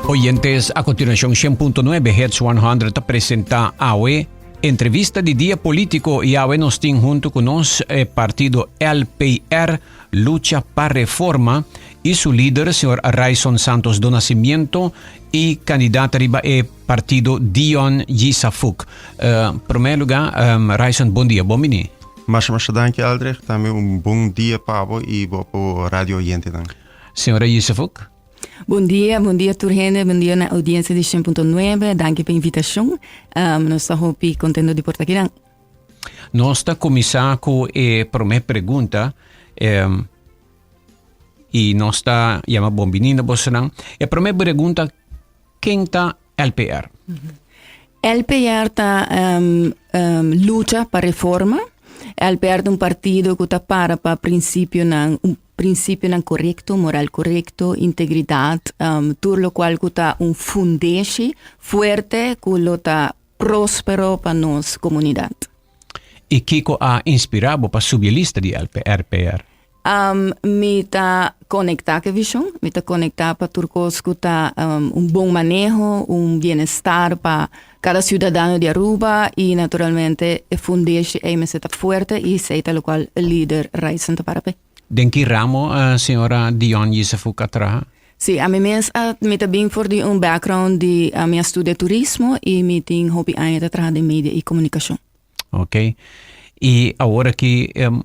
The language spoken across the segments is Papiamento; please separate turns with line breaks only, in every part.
Oyentes, a continuacion 100.9 Hits 100 ta presenta awe entrevista di Dia Politico y awe nos tin hunto cu nos e partido LPR, Lucha pa Reforma, y su lider, señor Ryson Santos do Nascimento, y candidata riba e partido Dion Yisafuk. Uh, primer lugar, um, Ryson, bon dia, bon bini.
Masha masha danki Aldrich, tambe un bon dia pa bo y bo pa radio oyentenan.
Señora Yisafuk.
Bon dia, bon dia tur hende, bon dia na audiencia di 100.9. Danki pa invitacion. Um, nos ta hopi contento di por ta akinan.
Nos ta cuminsa cu e prome pregunta. Um, y nos ta yama bon bini na bosonan. E prome pregunta, ken ta LPR?
LPR ta um, um, lucha pa reforma. LPR ta un partido cu ta para pa principionan, un principionan corecto, moral corecto, integridad, um, tur locual cu ta un fundeshi fuerte cu lo ta prospero pa nos comunidad.
Y kico a inspira bo pa subi e lista di LPR?
Um, mi ta conecta cu e vision, mi ta conecta pa tur cos cu ta um, un bon maneho, un bienestar pa cada ciudadano di Aruba y naturalmente e fundeshi ey mester ta fuerte y esey ta locual e lider Ryson ta para p'e.
Den ki ramo uh, señora Dion Yisafuk a traha?
Sí, ami mes a, mi ta bin for di un background di uh, mi a studia turismo y mi tin hopi aña ta traha den media y comunicacion.
Ok. Y awor aki um,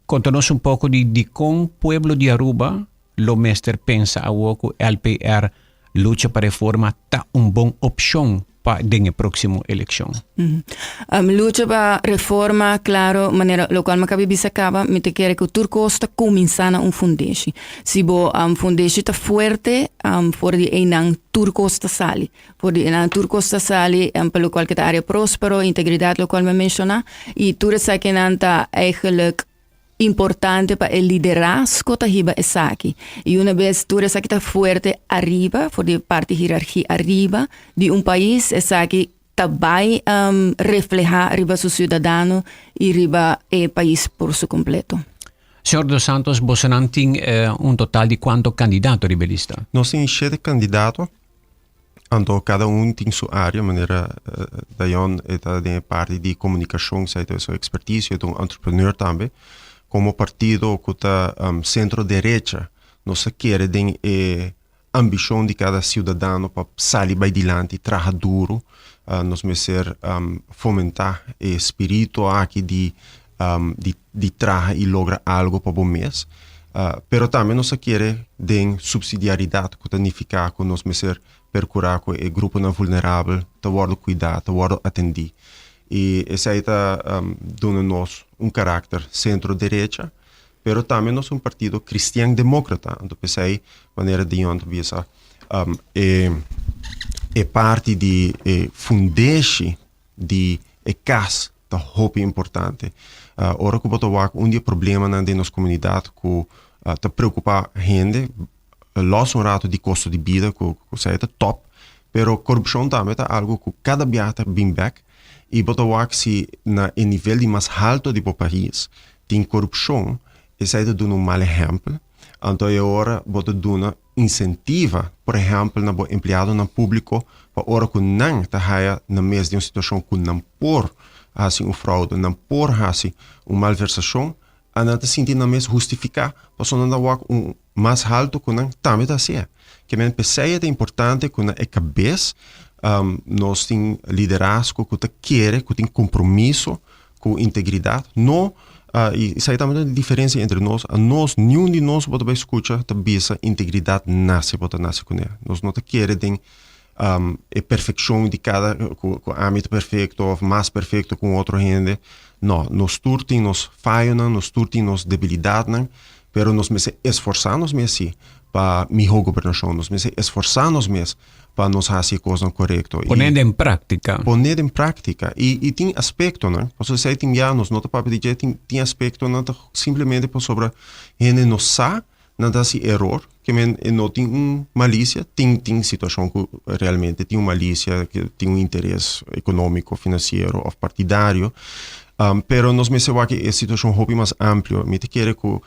conta nos un poco di dicon pueblo di Aruba lo mester pensa awor cu LPR Lucha pa Reforma ta un bon opcion pa den e proximo eleccion.
Um, lucha pa reforma, claro, manera locual mi acaba bisa caba, mi ta kere cu tur cos ta cuminsa na un fundeshi. Si bo um, fundeshi ta fuerte, um, for di einan tur cos ta sali. For di einan tur cos ta sali, um, pa locual ke ta area prospero, integridad locual mi a menciona, y tur esakinan ta eigenlijk importante pa e liderazgo ta hiba esaki. Y una bes tur esaki ta fuerte ariba, for di parti hierarchia ariba di un pais, esaki ta bay um, refleha riba su ciudadano y riba e pais por su completo.
Señor Dos Santos, bosonan tin eh, un total di cuanto candidato riba e lista?
Nos tin shete candidato. Anto kada un tin su área, manera Dayon e ta den e parti di komunikashon, esei ta su ekspertisio, e ta un entrepreneur tambe. Komo partido ku ta sentro derecha, nos ta kere den e ambishon di kada siudadano pa sali bai dilanti, traha duru. Nos mester fomentá e spiritu aki di di traha i logra algu pa bo mes. Pero tambe nos a kere den subsidiaridat, ku ta nifiká ku nos mester perkurá ku e gruponan vulnerabel ta wòrdu kuidá, ta wòrdu atendí. I esei ta duna nos un karakter sentro derecha, pero tambe nos un partido kristian demókrata. Anto p'esei, manera Dion ta bisa, e e parti di e fundeshi di e kas ta hopi importante. Ora ku bo ta wak un di e problemanan den nos komunidat ku ta preokupá hende, lòs un ratu di kosto di bida ku esei ta tòp, pero korupshon tambe ta algu ku kada biaha ta bin bèk i bo ta wak si na e nivel di mas haltu di bo pais tin korupshon, esei ta duna un mal ehèmpel. Anto e ora bo ta duna insentiva, por ehèmpel na bo empleadonan públiko, pa ora ku nan ta haya nan mes den un situashon ku nan por hasi un froude, nan por hasi un malversashon, a nan ta sinti nan mes hustifiká pasobra nan ta wak un mas haltu ku nan tambe ta hasié. Ke men p'esei e ta importante ku na e kabes nos tin liderazgo ku ta kere, ku tin kompromiso ku integridat. No, i esei tambe ta un diferensia entre nos. Anos, niun di nos bo ta bai skucha ta bisa integridat nase, bo ta nase kuné. Nos no ta kere den e perfekshon di kada, ku ami ta perfekto òf mas perfekto ku un otro hende. No, nos tur tin nos fayonan, nos tur tin nos debilidatnan, pero nos mester esforsá nos mes sí pa mihó gobernashon. Nos mester esforsá nos mes pa nos hasi e kosnan korekto.
Poné den práktika.
Poné den práktika. I i tin aspektonan, pasobra esei tin ya nos no ta papia di dje, tin tin aspektonan ta simplemente pasobra hende no sa, nan ta hasi eror, ke men e no tin un malisia, tin tin situashon ku realmente tin un malisia, ke tin un interes ekonómiko, finansiero òf partidario, pero nos mester wak e situashon hopi mas amplio. Mi ta kere ku.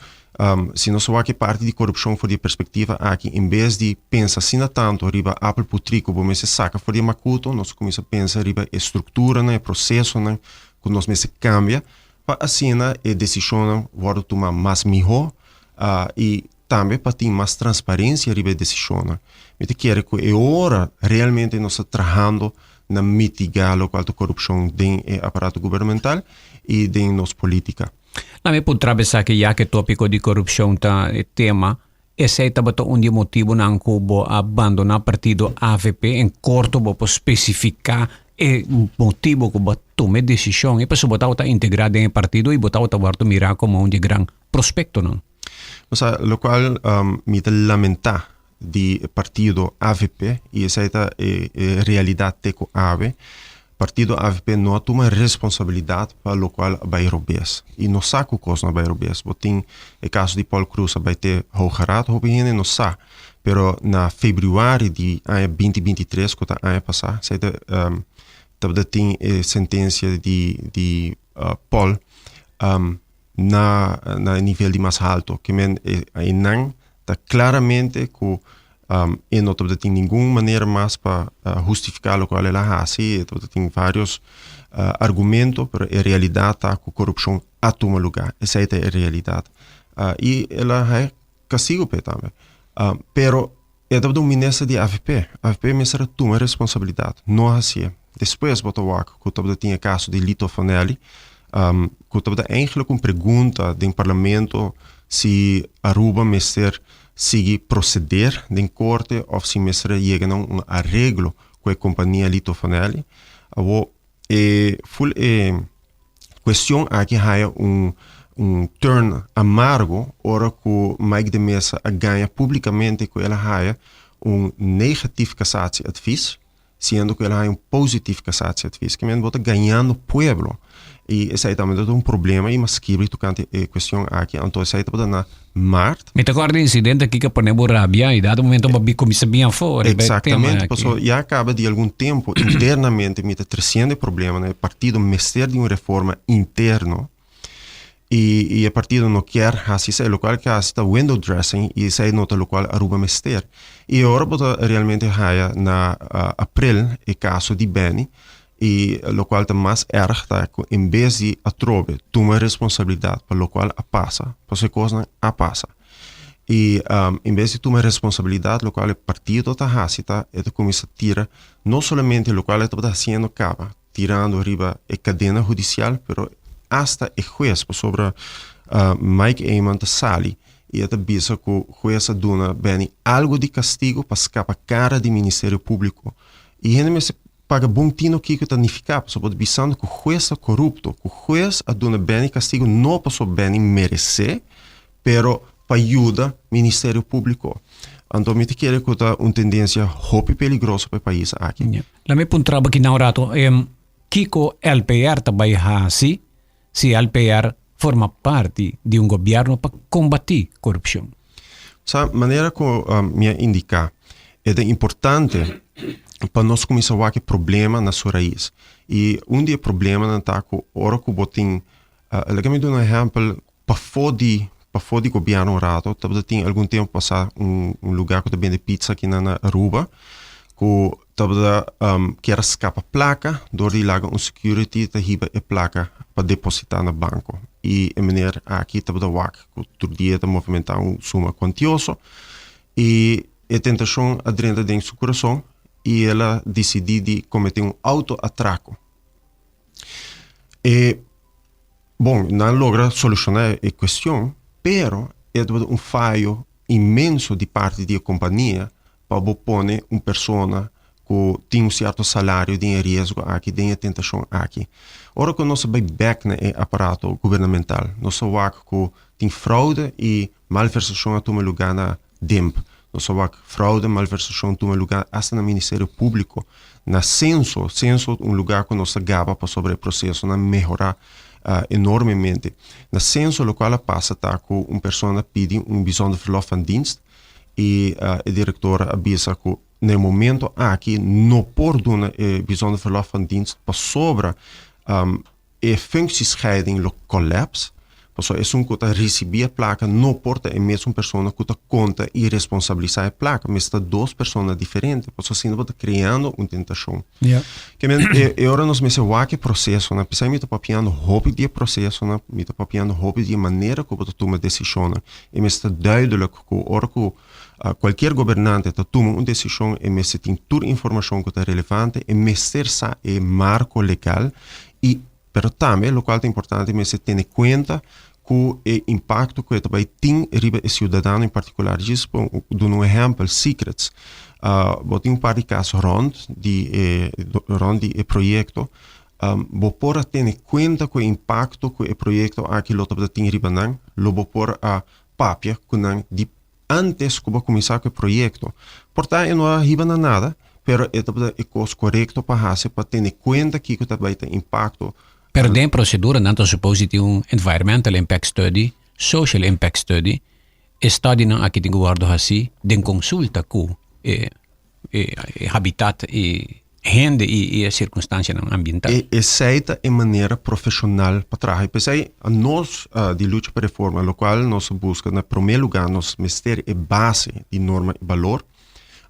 Si nos wak e parti di korupshon for di e perspektiva aki, en bes di pensa asina tantu riba apel putrí ku bo mester saka for di e makuto, nos kuminsá pensa riba e strukturanan, e prosesonan ku nos mester kambia pa asina e desishonnan wòrdu tumá mas mihó i tambe pa tin mas transparensia riba e desishonnan. Mi ta kere ku e ora realmente nos ta trahando na mitigá lokual ta korupshon den e aparato gubernamental i den nos polítika.
Na mi puntra esaki ya ku e tópiko di korupshon ta e tema, esei tabata un di e motibunan ku bo a bandoná partido avp? En korto bo por spesifiká e motibu ku bo a tuma e desishon i pasobra bo tabata integrá den e partido i bo tabata wòrdu mirá komo un di e gran prospektonan.
Osea, lokual mi ta lamentá di partido avp i esei ta e realidat te ku awe. Partido avp no a tuma responsabilidat pa lokual a bai robes i no sa ku kos no a bai robes. Bo tin e kaso di Paul Croes a bai te Hoge Raad, hopi hende no sa, pero na febrüari di aña binti 23 ku ta aña pasá esei ta tabata tin e sentensia di di Paul na na e nivel di mas halto. Ke men einan ta claramente cu e no tabata tin ningun manera mas pa hustifica locual el a haci, e tabata tin varios argumento, pero e realidad ta cu corupcion a tuma lugar, esey ta e realidad. Y el a haya castigo p'e tambe. Pero e tabata un minister di avp, avp mester a tuma e responsabilidad, no a haci'e. Despues bo ta wak cu tabata tin e caso di Lito Fanelli, cu tabata eigenlijk un pregunta den parlamento si Aruba mester sigui proceder den corte of si mester a yega na un areglo cu e compania Lito Fanelli. Awo e ful e cuestion aki haya un un turn amargo ora cu Mike de Meza a gaña publicamente cu el a haya un negatief cassatieadvies. Siendo ku el a haña un positief cassatieadvies. Ke men bo ta gañando pueblo. I esei tambe ta un problema i mas skibri tokante e kuestion aki. Anto esei tabata na maart.
Mi ta kòrda e insidente aki ku a pone bo rabia i dado momento bo a kuminsá bin afó riba e tema
Eksaktamente,
aki.
pasobra ya kaba di algun tempu internamente mi ta tresiendo e problemanan. E partido mester di un reforma interno. Y e partido no kier haci esey, locual ke haci ta window dressing y esey no ta locual Aruba mester. Y ora bo ta realmente haya na april e caso di Benny y locual ta mas erg ta cu en bes di atrobe tuma responsabilidad pa locual a pasa, pasobra e cosnan a pasa. Y en bes di tuma responsabilidad locual e partido ta haci ta e ta cuminsa tira no solamente locual e tabata haciendo caba, tirando riba e cadena hudicial, pero hasta e huez, pasobra Mike Eman ta sali y e ta bisa cu huez a duna Benny algo di castigo pa scapa cara di Ministerio Publico. Y hende mester paga bon tino kico ta nifica, pasobra bo ta bisando cu huez ta corupto, cu huez a duna Benny castigo no pasobra Benny merece, pero pa yuda Ministerio Publico. Anto mi ta kere cu ta un tendencia hopi peligroso pa e pais aki.
Laat mi puntra bo kinan un rato, kiko LPR ta bai hasi si LPR forma parti di un gobierno pa combati corupcion?
Sa manera cu mi a indica, e ta importante pa nos cuminsa wak e problema na su raiz. Y un di e problemanan ta cu ora cu bo tin, laga mi duna un ehempel, Pafó di pafó di gobièrnu un rato tabata tin algun tempu pasá un un lugá ku ta bende pizza akinan na Aruba ku tabata kier a skapa plaka dor di laga un security ta hiba e plaka pa depositá na banko i e meneer aki tabata wak ku tur dia ta movimentá un suma kuantioso i e tentashon a drenta den su kurason i el a disidí di kometé un outo atrako e Bon, nan logra solushoná e kuestion, pero e tabata un fayo inmenso di parti di e kompania pa bo pone un persona ku tin un sierto salario den e riesgo aki, den e tentashon aki. Ora ku nos a bai bèk na e aparato gubernamental, nos a wak ku tin fraude i malversashon a tuma lugá na DIMP. Nos a wak fraude, malversacion tuma lugar hasta na Ministerio Publico, na Censo, Censo un lugar cu nos ta gaba pasobra e procesonan mehora enormemente. Na Censo locual a pasa ta cu un persona pidi un bijzonder verlof van dienst y e director a bisa cu na e momento aki no por duna e bijzonder verlof van dienst pasobra e functiescheiding lo collapse. Paso esun ku ta risibí e plaka no por ta e mesun persona ku ta konta i responsabilisá e plaka. Mester ta dos persona diferente, paso asina bo ta kreando un tentashon. Ke men e e ora nos mester wak e prosesonan. P'esei mi ta papiando hopi di e prosesonan, mi ta papiando hopi di e manera ku bo ta tuma desishonnan. E mester ta duidelijk ku ora ku kualkier gobernante ta tuma un desishon e mester tin tur informashon ku ta relevante, e mester sa e marko legal i Pero tambe lokual ta importante mester tene kuenta ku e impakto ku e ta bai tin riba e siudadano en partikular. Djis pa duna un ehèmpel, Secrets. Bo tin un par di kas rònt di e rònt di e proyekto. Bo por a tene kuenta ku e impakto ku e proyekto aki lo tabata tin riba nan? Lo bo por a papia ku nan di antes ku bo a kuminsá ku e proyekto? Por ta e no a hiba na nada, Pero e tabata e kos korekto pa hasi pa tene kuenta kiko ta bai ta impakto.
Pero den e prosedura nan ta supos di tin un environmental impact study, social impact study. E studynan aki tin ku wòrdu hasi den konsulta ku e e habitat i hende i e sirkunstansianan ambiental.
E esei ta e manera profeshonal pa traha. I p'esei nos di Lucha pa Reforma lokual nos a buska na promé lugá nos mester e base di norma i balor.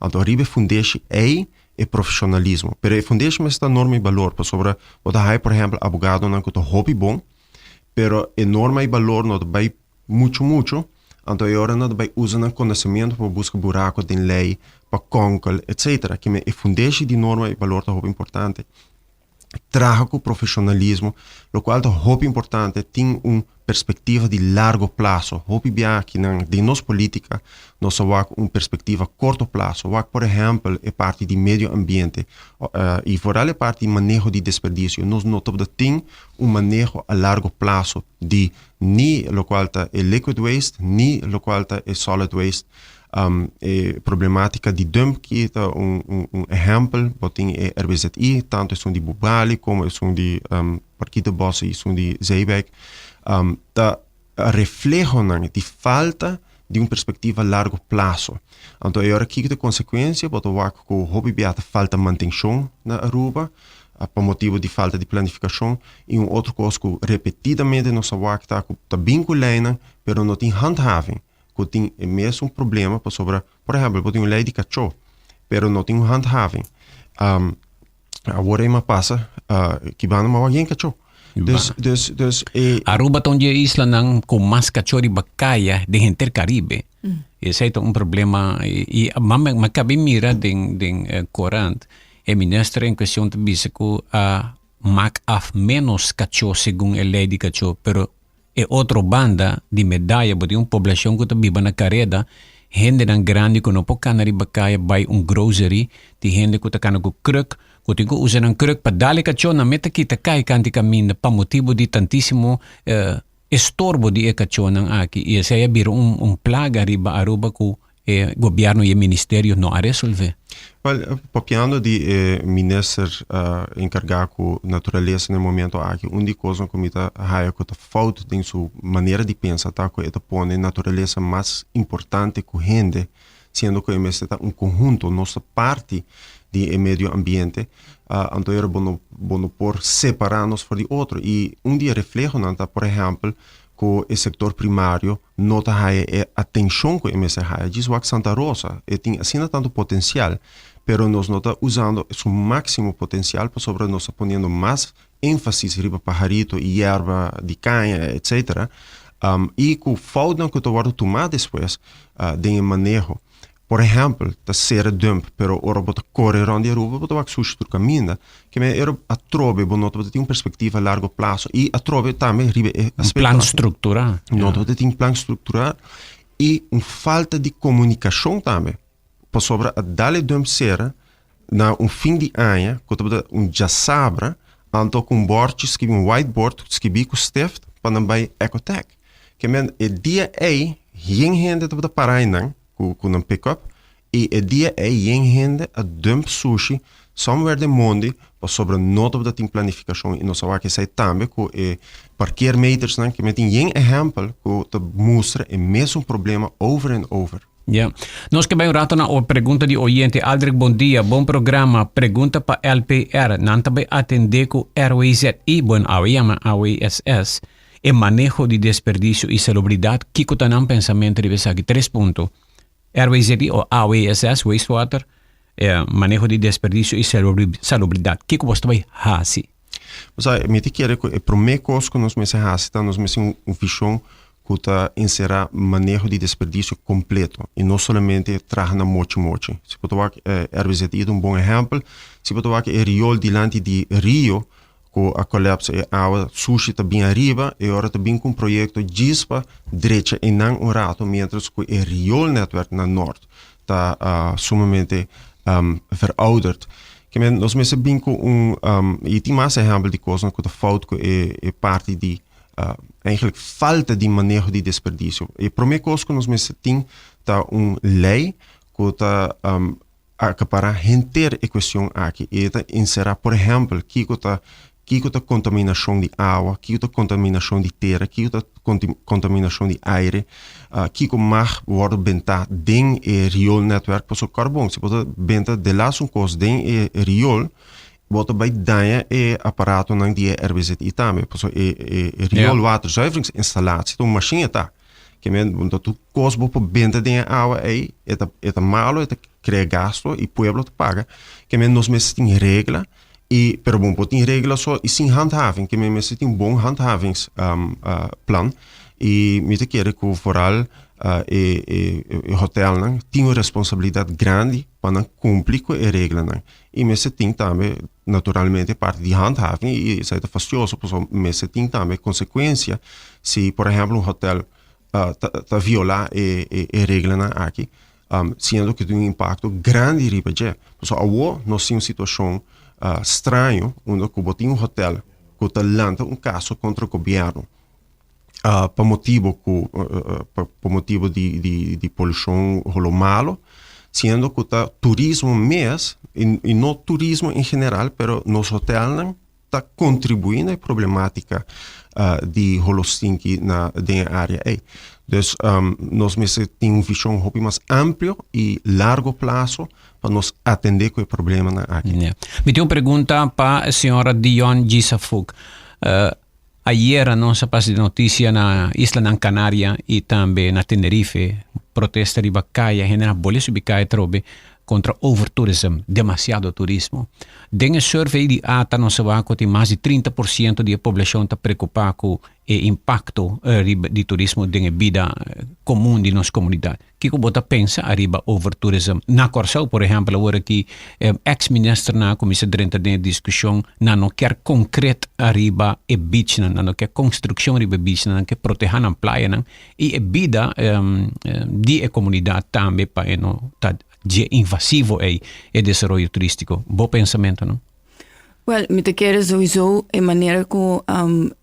Anto riba e fundeshi ei e profesionalismo. Pero e fundeshi mester ta norma i balor pasobra bo ta haya por ehempel abogadonan ku ta hopi bon pero e norma i balor no ta bai muchu muchu anto e ora nan ta bai usa nan konosementu pa buska buraku den lei pa konkel etcetera. Kimen e fundeshi di norma i balor ta hopi importante. Traha ku profesionalismo, lokual ta hopi importante, tin un perspektiva di largo plaso. Hopi bia akinan den nos polítika nos a wak un perspektiva korto plaso. Wak por ehèmpel e parti di medio ambiente i foral e parti di maneho di desperdisio. Nos no tabata tin un maneho a largo plaso di ni lokual ta e liquid waste ni lokual ta e solid waste. E problematica di dump ki ta un un ehempel, bo tin e RBZI, tanto esun di Bubali como esun di Parkietenbos y esun di Zeewijk, ta reflehonan di falta di un perspectiva largo plazo. Anto e ora kiko ta e consecuencia? Bo ta wak cu hopi bia ta falta mantencion na Aruba pa motibo di falta di planificacion y un otro cos cu repetidamente nos a wak ta cu ta bin cu leynan pero no tin handhaving. ku tin e mesun problema pasobra, por ehèmpel, bo tin un lei di kachó, pero no tin un handhaving. Awor ei m'a pasa kibando m'a wak yen kachó. Dus, dus, dus
e. Aruba ta un di e islanan ku mas kachó riba kaya den henter Karibe. Esei ta un problema i m'a kabi mira den den korant e minister en kuestion ta bisa ku a mak af ménos kachó segun e lei di kachó, pero E otro banda di medaya bo tin un poblashon ku ta biba na kareda, hendenan grandi ku no por kana riba kaya bai un grocery, tin hende ku ta kana ku kruk, ku tin ku usa nan kruk pa dal e kachó, nan mester kita kai kanti kaminda pa motibu di tantisimo estorbo di e kachónan aki i esei a bira un plaga riba Aruba ku E gobierno y e ministerio no a resolve.
Wel, papiando di e minister encarga cu naturalesa na e momento aki, un di cosnan cu mi ta haya cu ta fout den su manera di pensa ta cu e ta pone naturalesa mas importante cu hende, siendo cu e mester ta un conhunto, nos ta parti di e medio ambiente, anto era bo no bo no por separa nos for di otro. Y un di e reflehonan ta, por ehempel, cu e sector primario no ta haya e atencion cu e mester haya. Djis wak Santa Rosa, e tin asina tanto potencial, pero nos no ta usando su maximo potencial pasobra nos ta poniendo mas enfasis riba paharito y yerba di caña etcetera, y cu foutnan cu ta wordo tuma despues den e maneho. Por ehèmpel, ta sera dump, pero ora bo ta kore rònt di Aruba bo ta wak sushi tur kaminda. Ke men ero atrobe bo no tabata tin un perspektiva a largo plaso i atrobe tambe riba e
aspekto. Un plan strukturá.
No tabata tin un plan strukturá i un falta di komunikashon tambe. Pasobra a dal e dump sera na un fin di aña ku tabata un djasabra, anto ku un bòrchi skibi, un whiteboard skibí ku stift pa nan bai Ecotech. Ke men e dia ei yen hende tabata pará einan. Ku ku nan pick up i e dia ei yen hende a dump sushi somewhere den mondi pasobra no tabata tin planifikashon i nos a wak esei tambe ku e parkeermetersnan ke men tin yen ehèmpel ku ta mustra e mesun problema over en over.
Ya. Nos ke bai un rato na o pregunta di oyente. Aldrich bon dia, bon programa. Pregunta pa LPR. Nan ta bai atende ku RWZI, bueno awe yama AWSS. E maneho di desperdicio y salubridad, kico ta nan pensamento riba esaki? Tres punto. RWZI o AWSS, wastewater, e maneho di desperdicio y salubridad. Kico boso ta bay haci?
Osea, mi ta kere ku e promé kos ku nos mester hasi ta nos mester un un vishon ku ta enserá maneho di desperdisio kompleto i no solamente traha na mochi mochi. Si bo ta wak RBZI ta un bon ehèmpel. Si bo ta wak e riol dilanti di rio ku a kolèpsa e awa sushi ta bin ariba e ora ta bin ku un proyekto djis pa drecha einan un rato miéntras ku e rioolnetwerk na nòrt ta sumamente verouderd. Ke men nos mester bin ku un i tin mas ehèmpel di kosnan ku ta fout ku e e parti di eigenlijk falta di maneho di desperdisio. E promé kos ku nos mester tin ta un lei ku ta akapará henter e kuestion aki. E ta enserá por ehèmpel kiko ta kiko ta kontaminashon di awa, kiko ta kontaminashon di tera, kiko ta kontaminashon di aire, kiko mag wòrdu bentá den e rioolnetwerk. Pasobra kòrda bon, si bo ta benta delas un kos den e riool, bo ta bai daña e aparatonan di e RWZI tambe. Pasobra e e rioolwaterzuiveringsinstallatie ta un mashina e ta. Ke men ta tur kos bo por benta den e awa ei, e ta e ta malo, e ta krea gasto i pueblo ta paga. Ke men nos mester tin regla i pero bo no por tin regla so i sin handhaving. Ke men mester tin bon handhavings plan i mi ta kere ku vooral e e e hotelnan tin un responsabilidat grandi pa nan kumpli ku e reglanan. I mester tin tambe naturalmente parti di handhaving i esei ta fastioso pasobra mester tin tambe konsekuensia si por ehempel un hotel ta viola e e reglanan aki siendo ku tin un impakto grandi riba dje. Pasobra awo nos tin un situashon straño unda ku bo tin un hotel ku ta lanta un kaso kontra gobièrnu pa motibo ku pa motibo di di di polushon holo malo siendo ku ta turismo mes i no turismo en general pero nos hotelnan ta kontribuí na e problematika di holo stinki na den e área ei. Dus nos mester tin un vishon hopi mas amplio i largo plaso pa nos atendé ku e problemanan aki.
Mi tin un pregunta pa señora Dion Gisafuk. Ayera nos a pasa di noticia na Islanan Canaria y tambe na Tenerife, protesta riba caya, hende a bole subi caya atrobe contra overtourism, demasiado turismo. Den e survey di ata nos a wak cu tin mas di 30% di e poblacion ta preocupa cu e impacto riba di turismo den e bida comun di nos comunidad. Kiko bo ta pensa ariba overtourism? Na Kòrsou, por ehèmpel, awor aki ex ministernan a kuminsá drenta den e diskushon, nan no kier konkret ariba e beachnan, nan no kier konstrukshon riba e beachnan, nan ke protehá nan playanan i e bida di e komunidat tambe pa e no ta dje invasivo ei e desaroyo turístiko. Bo pensamentunan?
Wèl, mi ta kere souiso e manera ku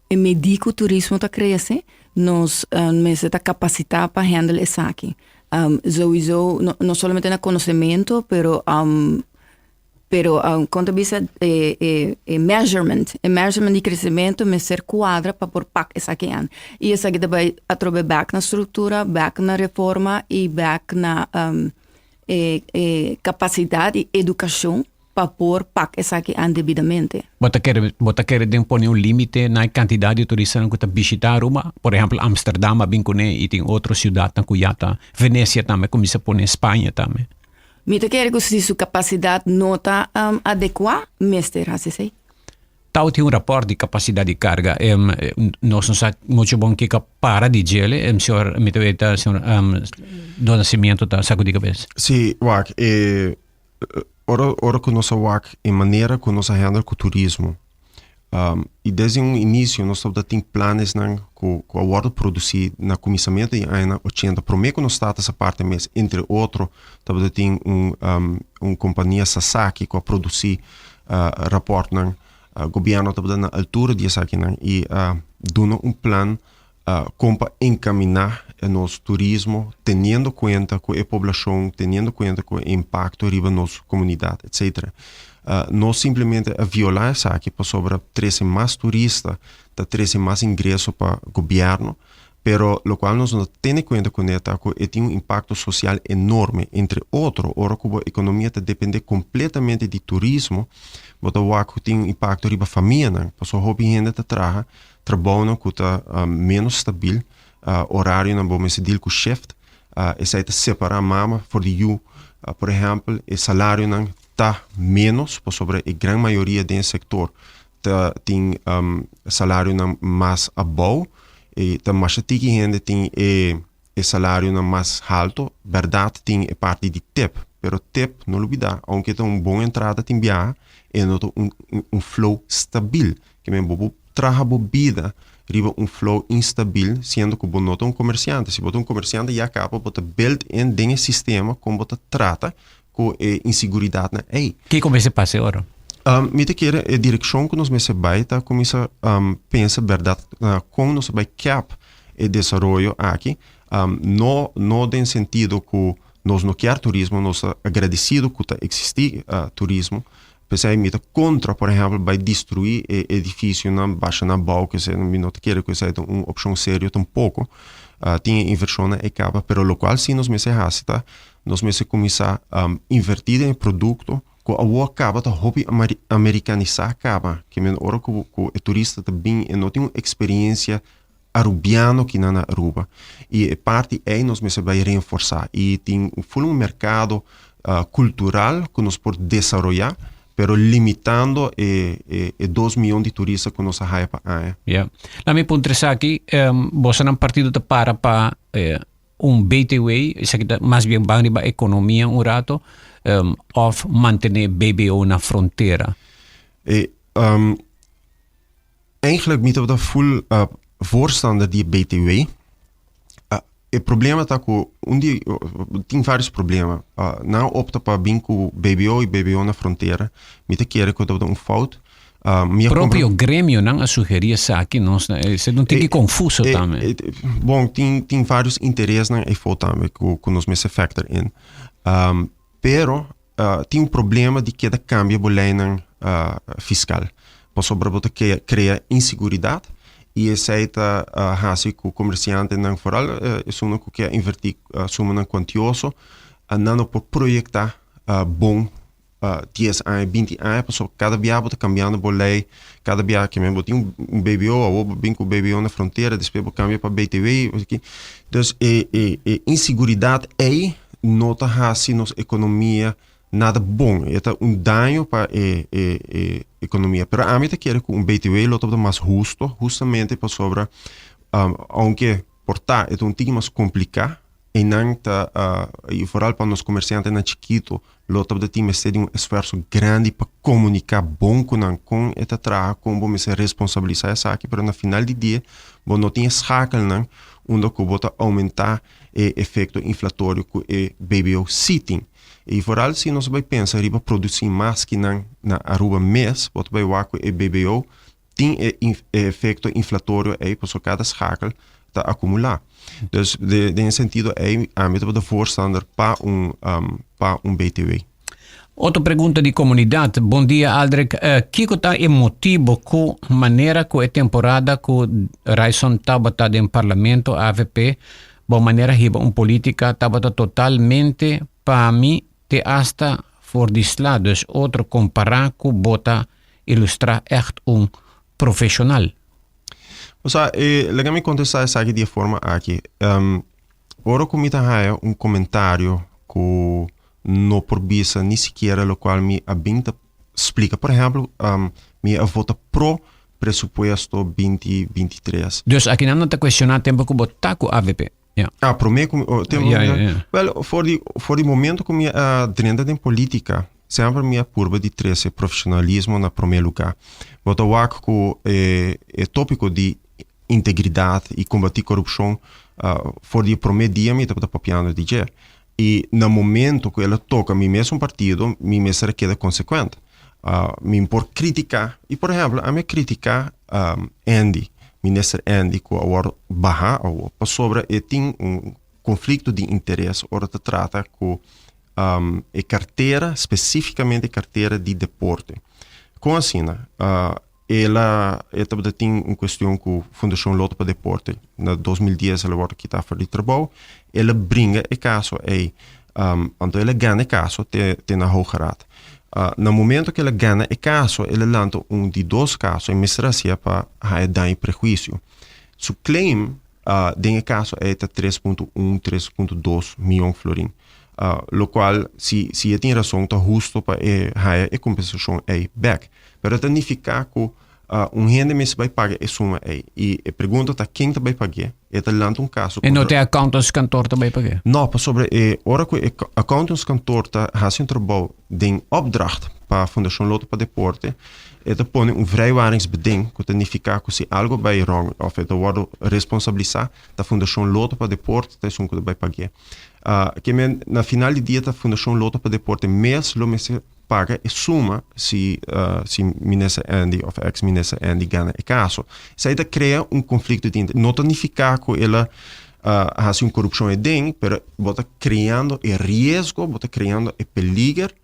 e medí ku turismo ta krese, nos mester ta kapasitá pa handle esaki. Souiso no no solamente na konosementu, pero pero kon ta bisa e e e measurement, e measurement di kresementu mester kuadra pa por pak esaki an. I esaki ta bai atrobe bèk na struktura, bèk na reforma i bèk na e e kapasidat i edukashon pa por pak esaki an debidamente.
Bo ta kere bo ta kere den pone un limite na e kantidat di turistanan ku ta bishita Aruba? Por ehèmpel Amsterdam a bin kuné i tin otro siudatnan ku ya ta, Venecia tambe a kuminsá pone, Spaña tambe.
Mi ta kere ku si su kapasidat no ta adekuá mester hasi esei.
Tau tin un rapòrt di kapasidat di karga. Nos no sa muchu bon kiko a para di djele. Señor, mi ta weta señor Don Nacimiento ta sakudí kabes.
Sí, wak, e Ora ora ku nos a wak e manera ku nos a handle ku turismo i desde un inicio nos tabata tin planesnan ku ku a wòrdu produsí na kuminsamentu di añanan ochenta promé ku nos start esa parti mes entre otro tabata tin un un kompania Sasaki ku a produsí rapòrtnan gobièrnu tabata na altura di esakinan i a duna un plan Kon pa enkaminá e nos turismo teniendo kuenta ku e poblashon, teniendo kuenta ku e impakto riba nos komunidat, etsetera. No simplemente a violá esaki pasobra trese mas turista ta trese mas ingreso pa gobièrnu, Pero locual nos no ta tene cuenta cune ta cu e tin un impacto social enorme. Entre otro, ora cu bo economia ta depende completamente di turismo, bo ta wak cu tin un impacto riba famianan. Pasobra hopi hende ta traha trabounan cu ta menos stabil, orarionan bo mester deal cu shift, esei ta separa mama for di yu. Por ehempel, e salarionan ta menos pasobra e gran mayoria den e sector ta tin salarionan mas abou y ta masha tiki hende tin e e salarionan mas halto. Berdad tin e parti di tip, pero tip no lubida aunke ta un bon entrada tin biaha e no ta un un flow stabil. Ke men bo por traha bo bida riba un flow instabil siendo ku bo no ta un komersiante. Si bo ta un komersiante ya kaba bo ta build in den e sistema kon bo ta trata ku e inseguridatnan ei.
Kiko mester pasa e ora?
Mi ta kere e direkshon ku nos mester bai ta kuminsá pensa bèrdat na kon nos ta bai kèp e desaroyo aki. No no den sentido ku nos no kier turismo, nos ta agradesido ku ta eksistí turismo. P'esei mi ta kontra por ehèmpel bai destruí e edifisionan, basha nan abou, kese mi no ta kere ku esei ta un opshon serio tampoko. Tin e invershonnan ei kaba, pero lokual si nos mester hasi ta Nos mester kuminsá invertí den e produkto ku awor kaba ta hopi amerikanisá kaba. Ke men ora ku ku e turista ta bin e no tin un eksperiensia arubiano kinan na Aruba. I e parti ei nos mester bai renforsá. I tin ful un merkado kultural ku nos por desaroyá, pero limitando e e dos mion di turista ku nos a haya pa aña.
Ya. Laat mi puntra esaki, bosonan partido ta para pa un BTW, esaki ta mas bien ban riba economia un rato, um, of mantene BBO na frontera?
E, um, eigenlijk mi tabata full voorstander di BTW. Uh, e problema ta ku un di tin varios problema. Nan opta pa bin ku BBO y BBO na frontera. Mi ta kere ku tabata un fout.
Mi a Propio gremionan a sugerí esaki, nos na, e un tiki confuso tambe.
Bon, tin, tin varios interesnan eyfo tambe ku, ku nos mester factor in. Um, pero uh, tin un problema di keda cambia bo leynan uh, fiscal. Pasobra bo ta crea inseguridad y esey ta uh, hasi ku comerciantenan, vooral uh, esunnan ku ke inverti uh, sumanan cuantioso, uh, nan no por proyecta uh, bon 10 aña, 20 aña, pasobra kada bia bo ta kambiando bo lei, kada bia ke men bo tin un BBO, awor bo bin ku BBO na frontera, despues bo kambia pa BTW, dus e e e inseguridat ei no ta hasi nos ekonomia nada bon, e ta un daño pa e e e ekonomia. Pero ami ta kere ku un BTW lo tabata mas husto, hustamente pasobra ounke por ta e ta un tiki mas kompliká, einan ta i vooral pa nos komersiantenan chikito Lo tabata tin mester di un esfuerso grandi pa komuniká bon ku nan kon e ta traha, kon bo mester responsabilisá esaki, pero na final di dia bo no tin e schakelnan unda ku bo ta oumentá e efekto inflatorio ku e BBO sí tin. I vooral si nos bai pensa riba produsí mas ki nan na Aruba mes, bo ta bai wak ku e BBO tin e efekto inflatorio ei pasobra kada schakel ta akumulá. Dus den e sentido ei ami tabata voorstander pa un pa un BTW.
Otro pregunta di komunidat. Bon dia Aldrich, kiko ta e motibo ku manera ku e temporada ku Ryçond tabata den parlamento avp bo manera hiba un politika tabata totalmente pa mi te hasta for di sla dus otro kompara ku bo ta ilustrá ègt un profeshonal.
Osea, e, laga mi kontestá esaki di e forma aki. Um, ora ku mi ta haña un komentario ku no por bisa ni sikiera lokual mi a bin ta splika. Por ehèmpel, um, mi a vota pro presupuesto binti binti tres.
Dus akinan no ta kuestioná tempu ku bo ta ku avp.
Ja. Ah, promé ku mi, oh, tempu
Ja, ja, ja.
Wel, for di, for di momento ku mi a drenta den politika, semper mi a purba di trese profesionalismo na promé lugá. Bo ta wak ku e, e tópiko di integridat i kombatí korupshon, ah, for di e promé dia mi tabata papiando di dje. I na momento ku el a toka mi mesun partido, mi mester a keda konsekuent. Ah, mi por kritiká, i por ehèmpel, ami a kritiká Andy, minister Andy ku a wòrdu bahá awor pasobra e tin un konflikto di interes ora ta trata ku e kartera, spesifikamente e kartera di deporte. Kon asina? El a e tabata tin un cuestion cu Fundacion Lotto pa Deporte. Na 2010 el a wordo kita for di trabou. El a bringa e caso ey. Anto el a gana e caso te te na Hoge Raad. Na momento cu el a gana e caso, el a lanta un di dos caso e mester hacia pa haya daño y prehuicio. Su claim den e caso ey ta 3.1, 3.2 miyon florin. Locual si si e tin razon ta husto pa e haya e compensacion ey bek. Pero ta nifiká ku un hende mester bai paga e suma ei. I e pregunta ta ken ta bai pag'é? E ta lanta un kaso
E no kontra. ta e accountantskantoor ta bai pag'é?
No, pasobra e ora ku e accountantskantoor ta hasi un trabou den opdracht pa Fundashon Lotto pa Deporte, e ta pone un vrijwaringsbeding ku ta nifiká ku si algu bai rong òf e ta wòrdu responsabilisá, ta Fundashon Lotto pa Deporte ta esun ku ta bai pag'é. Ke men na final di dia ta Fundashon Lotto pa Deporte mes lo mester paga e suma si si minister Andy of ex minister Andy gana e caso. Esey ta crea un conflicto di interes. No ta nifica cu el a haci un corupcion eden, pero bo ta creando e riesgo, bo ta creando e peliger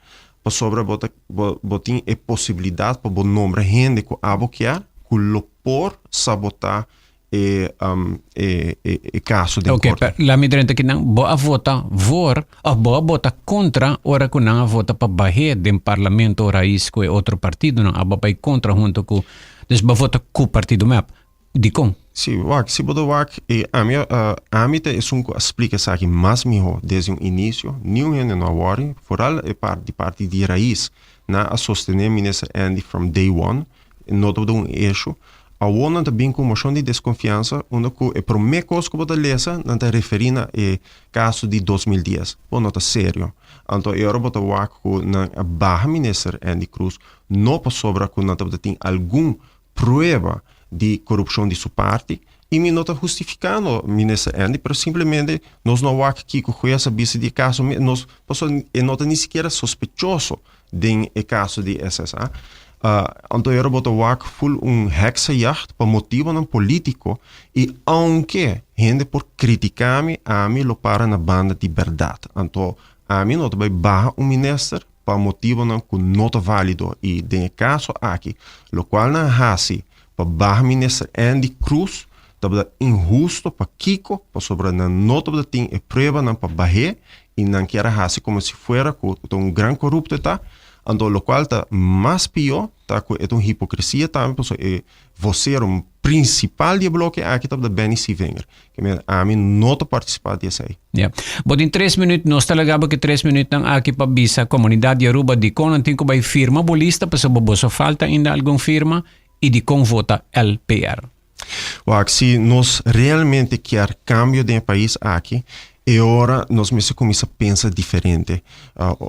pasobra bo ta bo tin e posibilidad pa bo nombra hende cu abo kier cu lo por sabota e, um, e, e, e caso den
okay,
corte.
La mi drenta ki nan bo a vota voor of bo a vota contra ora ku nan a vota pa bahe den parlamento Raiz ku e otro partido nan abo bai contra hunto ku dus bo vota ku partido MEP. Dikon?
Si, wak, si bo ta wak, e ami, uh, ami ta esun ku a splika esaki mas miho desde un inicio. Niun hende no a worry, vooral e part di parti di Raiz. Nan a sostene minister Andy from day one. No tabata un issue. Awor nan ta bin ku un moshon di deskonfiansa unda ku e promé kos ku bo ta lesa nan ta referí na e kaso di 2010. Bo no ta serio. Anto e ora bo ta wak ku nan a baha minister Endy Croes no pasobra ku nan tabata tin algun prueba di korupshon di su parti i mi no ta hustifikando minister Endy pero simplemente nos no a wak kiko hues a bisa di e kaso nos pasobra e no ta ni sikiera sospechoso Den e kaso di SSA, anto e ora bo ta wak ful un heksenjacht pa motibonan politiko i aunke hende por kritika mi, ami lo para na banda di bèrdat. Anto ami no ta bai baha un minister pa motibonan ku no ta valido i den e kaso aki lokual nan hasi pa baha minister Endy Croes tabata inhusto pakiko pasobra nan no tabata tin e pruebanan pa bah'é i nan kier a hasi komo si fuera ku ta un gran korupto e ta, anto lokual ta mas pió ta ku e ta un hipokresia tambe pasobra e vosero prinsipal di e bloke aki tabata Benny Sievinger. Ke men ami no ta partisipá di esei.
Ya. Bo tin tres minüt, nos ta laga bo ke tres minütnan aki pa bisa komunidat di Aruba dikon nan tin ku bai firma bo lista pasobra boso falta ainda algun firma i dikon vota LPR.
Wak, si nos realmente kier cambio den e pais aki, e ora nos mester cuminsa pensa diferente.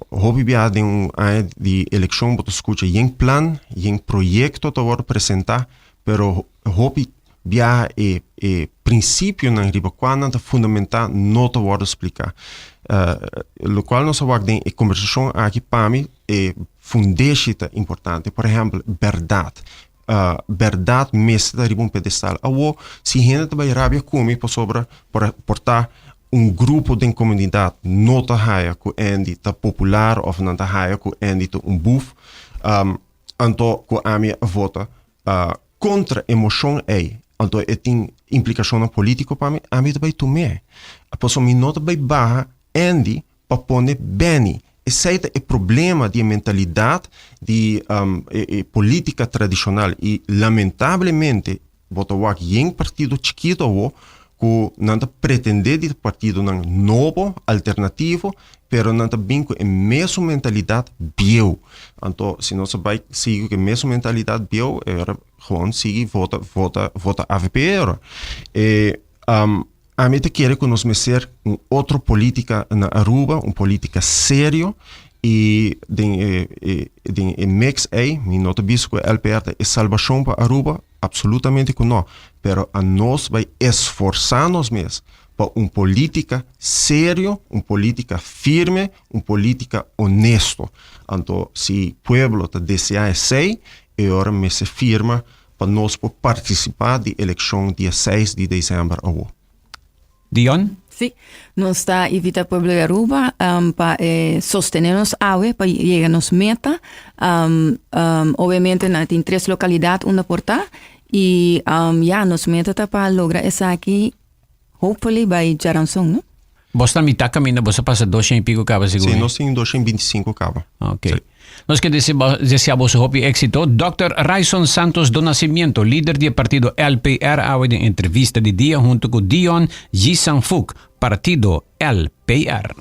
Hopi biaha den un aña di eleccion bo ta scucha yen plan, yen proyecto ta wordo presenta, pero hopi biaha e e principionan riba cua nan ta fundamenta no ta wordo splica. Locual nos a wak den e conversacion aki pa mi e fundeshi ta importante. Por ehempel, berdad. Bèrdat mester ta riba un pedestal. Awor, si hende ta bai rabia ku mi pasobra por por ta un grupo den komunidat no ta haya ku Andy ta popular òf nan ta haya ku Andy ta un buf, anto ku ami a vota kontra e moshon ei, anto e tin implikashonnan polítiko pa mi, ami ta bai tum'é. Pasobra mi no ta bai baha Andy pa pone Benny. Esei ta e problema di e mentalidat di e politica tradicional y lamentablemente bo ta wak yen partido chikito awo cu nan ta pretende di ta partidonan nobo, alternativo, pero nan ta bin cu e mesun mentalidad bieu. Anto si nos a bay sigui cu e mesun mentalidad bieu e ora gewoon sigui vota vota vota avp e ora. E Ami ta kere ku nos mester un otro politica na Aruba, un politica serio y den e e den e mix ey mi no ta bisa ku LPR ta e salbashon pa Aruba, absolutamente ku no, pero anos bai esforsa nos mes pa un politica serio, un politica firme, un politica honesto. Anto si pueblo ta desea esey e ora mester firma pa nos por partisipá di elekshon dia seis di desèmber awo.
Dion?
Sí, nos ta invita pueblo di Aruba pa sostene nos awe pa yega nos meta. Obviamente na tin tres localidad unda por ta y ya nos meta ta pa logra esaki hopefully by djaranson, no?
Bos ta mitad caminda, bos a pasa 200 y pico caba sigur.
Sí, nos tin 225 caba.
Ok. Sí. Nos ke desea boso hopi éxito. Dr. Ryçond Santos do Nascimento, lider di e partido LPR, awe den entrevista di dia hunto cu Dion Jisanfuk, partido LPR.